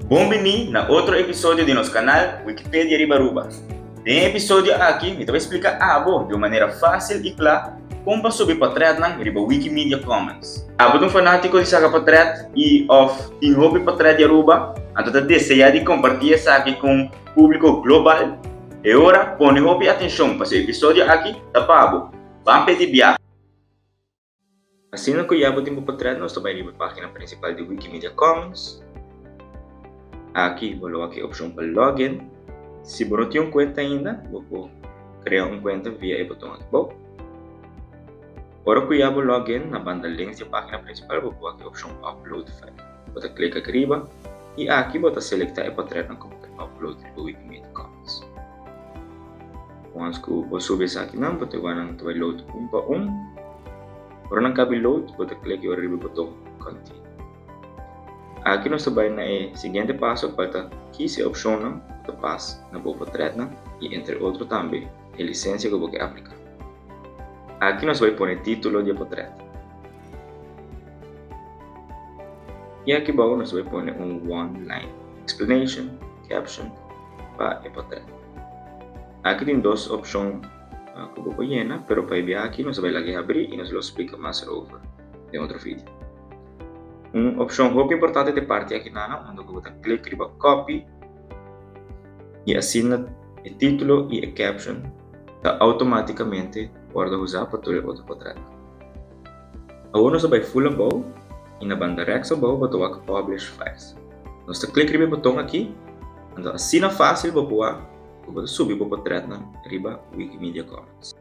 Bon bini na otro episodio di nos kanal Wikipedia riba Aruba. Den e episodio aki mi ta bai splika abo di un manera fásil i kla kon pa subi portretnan riba Wikimedia Commons. Abo ta un fanátiko di saka portret i òf tin hopi portret di Aruba, anto ta deseá di kompartí esaki ku un públiko global? E ora pone hopi atenshon pasobra e episodio aki ta pa bo. Ban p'e di biaha! Asina ku ya bo tin bo potret nos ta bai riba e pagina prinsipal di Wikimedia Commons. Aki bo lo wak e opshon pa login. Si bo no tin un kuenta ainda, bo por krea un kuenta via e boton aki bou. Ora ku ya bo login, na banda links di e pagina prinsipal bo por wak e opshon upload file. Bo ta klik aki riba i aki bo ta selektá e potretnan ku bo ta upload riba Wikimedia Commons. Once ku bo subi esakinan, bo ta wak nan ta bai load un pa un. Ora nan kabi load, bo ta klik i ora riba e boton Continue. Aki nos ta bai na e siguiente paso kual ta kis e opshonnan ku ta pas na bo potretnan i entre otro tambe e lisensia ku bo ke apliká. Aki nos bai pone título di e potret. I aki bou nos bai pone un one line explanation, caption, pa e potret. Aki tin dos opshon. Ku bo por yena, pero pa e biaha aki nos a bai laga e habrí i nos lo splika mas erover den otro video. Un opshon hopi importante ta e parti aki nana unda ku bo ta klik riba copy i asina e titulo i e caption ta automaticamente wòrdu usá pa tur e otro potretnan. Awor nos a bai full abou i na banda rèks abou bo ta wak publish files. Nos ta klik riba e boton aki, anto asina fásil bo por wak. Ku bo ta subi bo potretnan riba Wikimedia Commons.